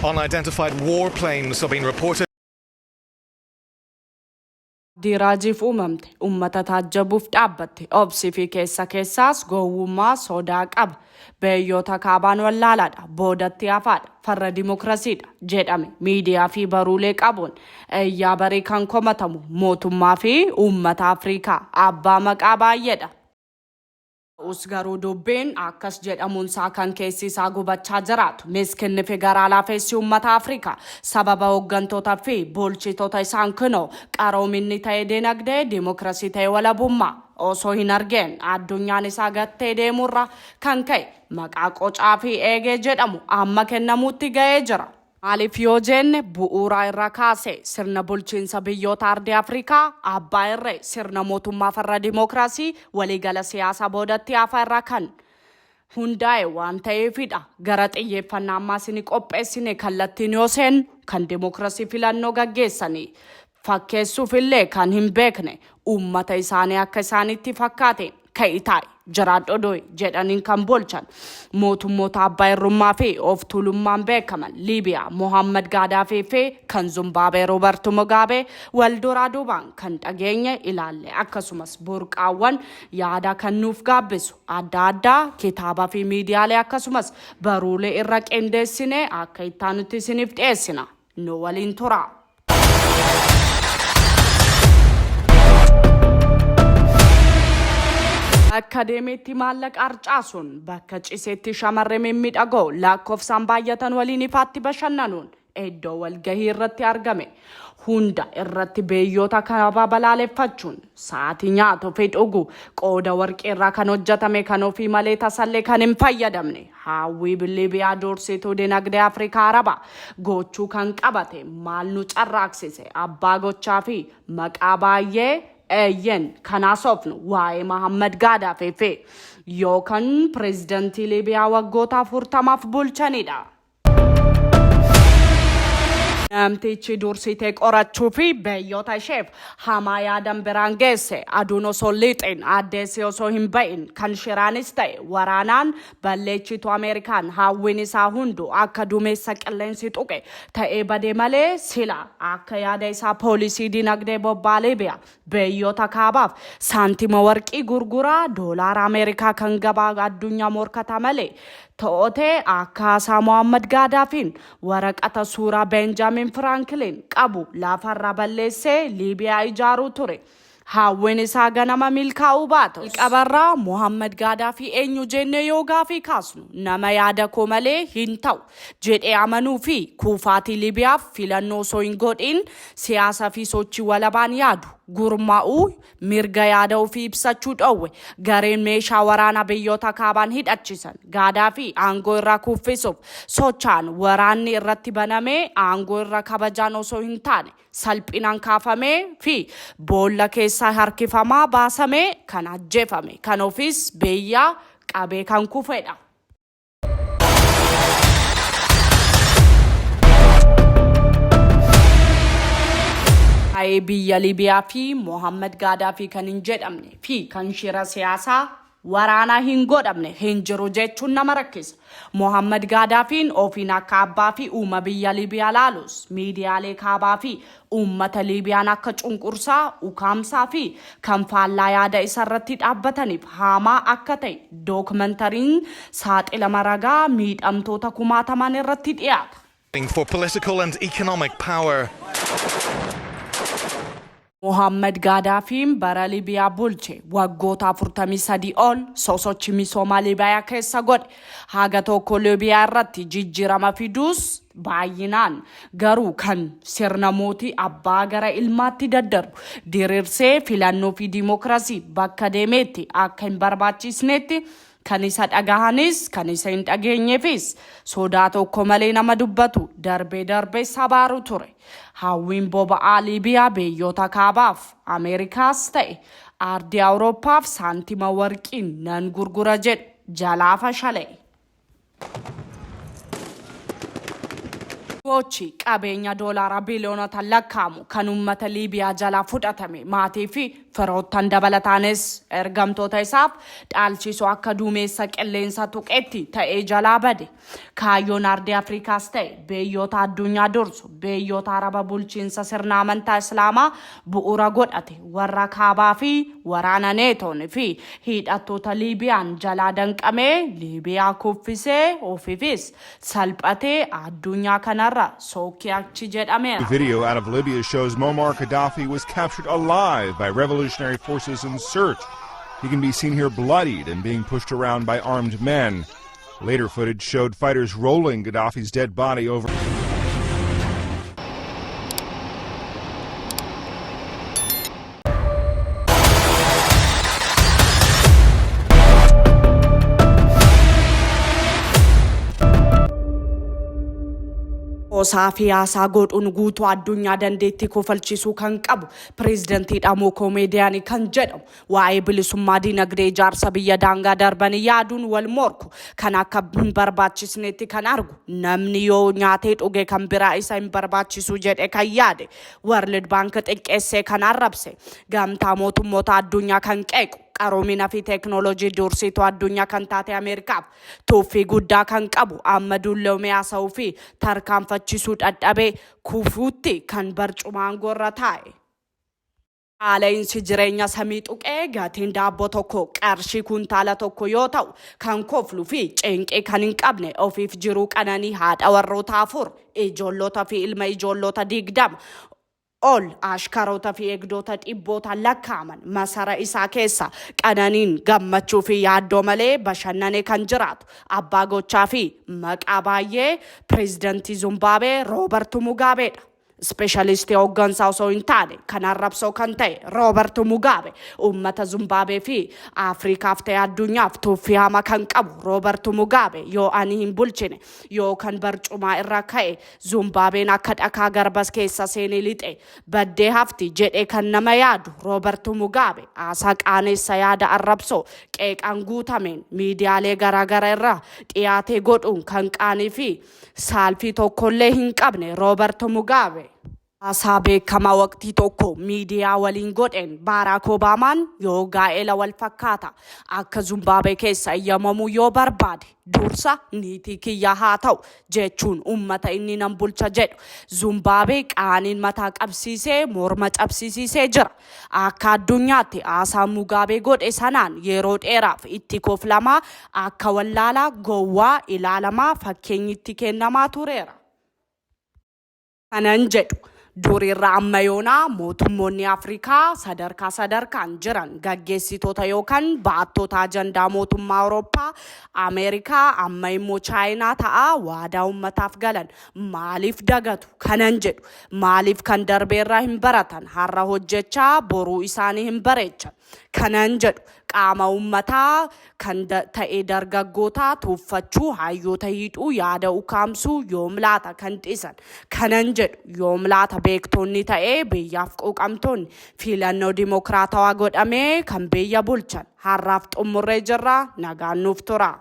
Unidentified warplanes have been reported. Abdii raajiif uumamte, ummata taajjabuuf dhaabbatte, obsi fi keessa keessaas gowwummaa sodaa qaba. Biyyoota kaabaan wallaalaadha, boodatti hafaadha, farra dimokirasiidha jedhame miidiyaa fi baruulee qabuun iyyaa barii kan komatamu mootummaa fi uummata Afrikaa abbaa maqaa baay'eedha. Ta'us garuu dubbiin akkas jedhamuunsaa kan keessi isaa gubachaa jiraatu miskinni fi garaa laafessi uummata Afrikaa sababa hooggantoota fi bulchitoota isaan kunoo qaroominni ta'e dinagdee dimokirasii ta'e walabummaa osoo hin argeen addunyaan isaa gattee deemurra kan ka'e maqaa qocaa fi eegee jedhamu amma kennamuutti ga'ee jira. Maaliif yoo jenne, bu'uuraa irraa kaasee sirna bulchiinsa biyyoota ardii Afrikaa abbaa irree, sirna mootummaa farra dimookiraasii, waliigala siyaasaa boodatti hafaa irraa kan hundaa'e waan ta'eefidha. Gara xiyyeeffannaa ammaa isin qopheessine kallattiin yoo seennu, kan dimookiraasii filannoo gaggeessanii fakkeessuuf illee kan hin beekne, uummata isaanii akka isaanitti fakkaate ka'i taa'i, jiraadhu du'i jedhaniin kan bulchan, mootummoota abbaa irrummaa fi of tuulummaan beekaman Liibiyaa Mohammad Gaadaafii fi kan Zimbaabuwee Roobert Mugaabee wal duraa duubaan kan dhageenye ilaalle, akkasumas burqaawwan yaada kan nuuf gaabbisu adda addaa kitaabaa fi miidiyaalee akkasumas baruulee irra qindeessine akka ittaanutti isiniif dhiyeessina. Nu waliin tura. Bakka deemeetti maallaqa harcaasuun, bakka ciseetti shamarree mimmiidhagoo lakkoofsaan baay'atan waliin ifaatti bashannanuun, iddoo walgahii irratti argame hunda irratti biyyoota kaabaa balaaleffachuun, sa'aatii nyaatu fi dhugu qooda warqii irraa kan hojjetame kan ofii malee tasallee kan hin fayyadamne, hawwii Liibiyaa dursituu dinagdee Afrikaa Arabaa gochuu kan qabate maal nu carraaqsise? Abbaa gochaa fi maqaa baay'ee, eeyyen, kan haasofnu waa'ee Mahammad Gaadaafii fi yookaan pireezidantii Liibiyaa waggoota 40f bulchanidha. Namtichi dursitee qorachuu fi biyyoota isheef hamaa yaadan biraan geesse, aduun osoo lixin, addeessi osoo hin ba'in, kan shiraanis ta'e waraanaan balleechitu Ameerikaan hawwiin isaa hundu akka dumeessa qilleensi tuqe ta'ee bade malee, sila akka yaada isaa poolisii dinagdee bobbaa Liibiyaa biyyoota kaabaaf saantima warqii gurguraa doolaara Ameerikaa kan gabaa addunyaa morkata malee to'otee akka haasaa Mohammad Gaadaafiin waraqata suuraa Benjamin Franklin qabu lafarraa balleessee Liibiyaa ijaaruu ture. Hawwiin isaa ganama milkaa'uu baatu. Jalqabarraa Mohammad Gaadaafii eenyu jennee yoo gaafii kaasnu, nama yaada koo malee hin ta'u jedhee amanuu fi kuufaatii Liibiyaaf filannoo osoo hin godhin siyaasa fi sochii walabaan yaadu gurmaa'uu, mirga yaada ofii ibsachuu dhoowwe gareen meeshaa waraanaa biyyoota kaabaan hidhachisan Gaadaafii aangoo irraa kuffisuuf socho'an waraanni irratti banamee aangoo irra kabajaan osoo hin taane salphinaan kaafamee fi boolla keessaa harkifamaa baasamee kan ajjeefame, kan ofiis biyya qabee kan kufedha. Waa'ee biyya Liibiyaa fi Mohammad Gaadaafii kan hin jedhamne fi kan shira siyaasaa waraanaa hin godhamne hin jiru jechuun nama rakkisa. Mohammad Gaadaafiin ofiin akka abbaa fi uuma biyya Liibiyaa laalus, miidiyaalee kaabaa fi uummata Liibiyaan akka cunqursaa, ukaamsaa fi kan faallaa yaada isarratti dhaabbataniif haamaa akka ta'e dookmantariin saaxilama ragaa miidhamtoota kumaatamaan irratti dhiyaata. For political and economic power. Mohammad Gaadaafiin bara Liibiyaa bulche waggoota 43 ol sosochii misoomaa Liibiyaa keessa godhe. Haga tokko Liibiyaa irratti jijjiirama fiduus, baay'inaan garuu kan sirna mootii abbaa gara ilmaatti daddarbu diriirsee filannoo fi diimokiraasii bakka deemeetti akka hin barbaachisnetti kan isa dhagahanis kan isa hin dhageenyeefis sodaa tokko malee nama dubbatu, darbee darbee sabaaru ture. Hawwiin boba'aa Liibiyaa biyyoota kaabaaf, Ameerikaas ta'e ardii Awurooppaaf saantima warqiin nan gurgura jedhu jalaa fashala'e. Gochi qabeenya doolaara biliyoonota lakkaa'amu kan uummata Liibiyaa jalaa fudhatame maatii fi firoottan dabalataanis ergamtoota isaaf dhaalchisuu akka duumeessa qilleensa tuqetti ta'ee jalaa bade. Kaayyoon ardii Afrikaas ta'e biyyoota addunyaa dursu biyyoota Araba bulchiinsa sirna amantaa Islaamaa bu'uura godhate warra kaabaa fi waraana Neetoon fi hidhattoota Liibiyaan jalaa danqamee Liibiyaa kuffisee ofiifis salphatee addunyaa kanarra sookii achi jedhameera. Video out of Libya shows Muammar Gaddafi was captured alive by revolutionary forces in Sirte. He can be seen here bloodied and being pushed around by armed men. Later footage showed fighters rolling Gaddafi's dead body over. Qoosaa fi haasaa godhuun guutuu addunyaa dandeettii kofalchiisuu kan qabu pireezidantii Dhamoo Koomeediyaanii kan jedhamu, waa'ee bilisummaa dinagdee, ijaarsa biyya daangaa darbanii yaaduun wal morku kan akka hin barbaachisnetti kan argu, namni yoo nyaatee dhuge kan biraa isa hin barbaachisu jedhe kan yaade, World Bank xiqqeessee kan arrabse, gamtaa mootummoota addunyaa kan qeequ, qaroomina fi teeknooloojii dursiituu addunyaa kan taate Ameerikaaf tuffii guddaa kan qabu, amma dulloomee haasa'uu fi tarkaanfachisuu dadhabee kufuutti kan barcuma aangoorra taa'e. Qaala'insi jireenya samii tuqee gatiin daabboo tokko qarshii kuntaala 1 yoo ta'u kan kofluu fi cinqii kan hin qabne, ofiif jiruu qananii, haadha warroota afur, ijoollota fi ilma ijoollota 20 ol, ashkaroota fi eegdota dhibbootaan lakkaa'aman masara isaa keessa qananiin gammachuu fi yaaddoo malee bashannanee kan jiraatu, abbaa gochaa fi maqaa baay'ee, pireezidantii Zumbaabee Roobert Mugaabeedha. Ispeeshalistii hooggansaa osoo hin taane kan arrabsoo kan ta'e Roobert Mugaabe, uummata Zumbaabee fi Afrikaaf ta'e addunyaaf tuffii hamaa kan qabu Roobert Mugaabe, yoo ani hin bulchine, yoo kan barcumaa irra ka'e, Zumbaabeen akka dhakaa garbas keessa seenee lixe baddee hafti jedhe kan nama yaadu Roobert Mugaabe, haasaa qaaneessa yaada arrabsoo qeeqaan guutameen miidiyaalee garaagaraa irra dhiyaatee godhuun kan qaanii fi saalfii tokkollee hin qabne Roobert Mugaabe. Haasaa beekamaa waqtii tokko miidiyaa waliin godheen Baaraak Obaamaan yoo gaa'ela wal fakkaata akka Zumbaabee keessa eeyyamamuu yoo barbaade dursa niitii kiyya haa ta'u jechuun uummata inni nan bulcha jedhu Zumbaabee qaaniin mataa qabsiisee morma cabsiisee jira. Akka addunyaatti haasaa Mugaabee godhe sanaan yeroo dheeraaf itti koflamaa, akka wallaalaa gowwaa ilaalamaa, fakkeenyi itti kennamaa tureera. Kanan jedhu, durirra amma yoonaa mootummoonni Afrikaa sadarkaa sadarkaan jiran gaggeessitoota yookaan baattoota ajandaa mootummaa Awurooppaa, Ameerikaa, amma immoo Chaayinaa ta'a waadaa uummataaf galan maaliif dagatu? Kanan jedhu, maaliif kan darbeerraa hin baratan, har'a hojjechaa boruu isaanii hin bareechan? Kanan jedhu, qaama uummataa kan ta'e dargaggoota tuuffachuu, hayyoota hidhuu, yaada ukaamsuu yoom laata kan dhiisan? Kanan jedhu, yoom laata beektonni ta'ee biyyaaf quuqamtoonni filannoo dimokiraatawaa godhamee kan biyya bulchan? Har'aaf xumurree jirra, nagaan nuuf tura.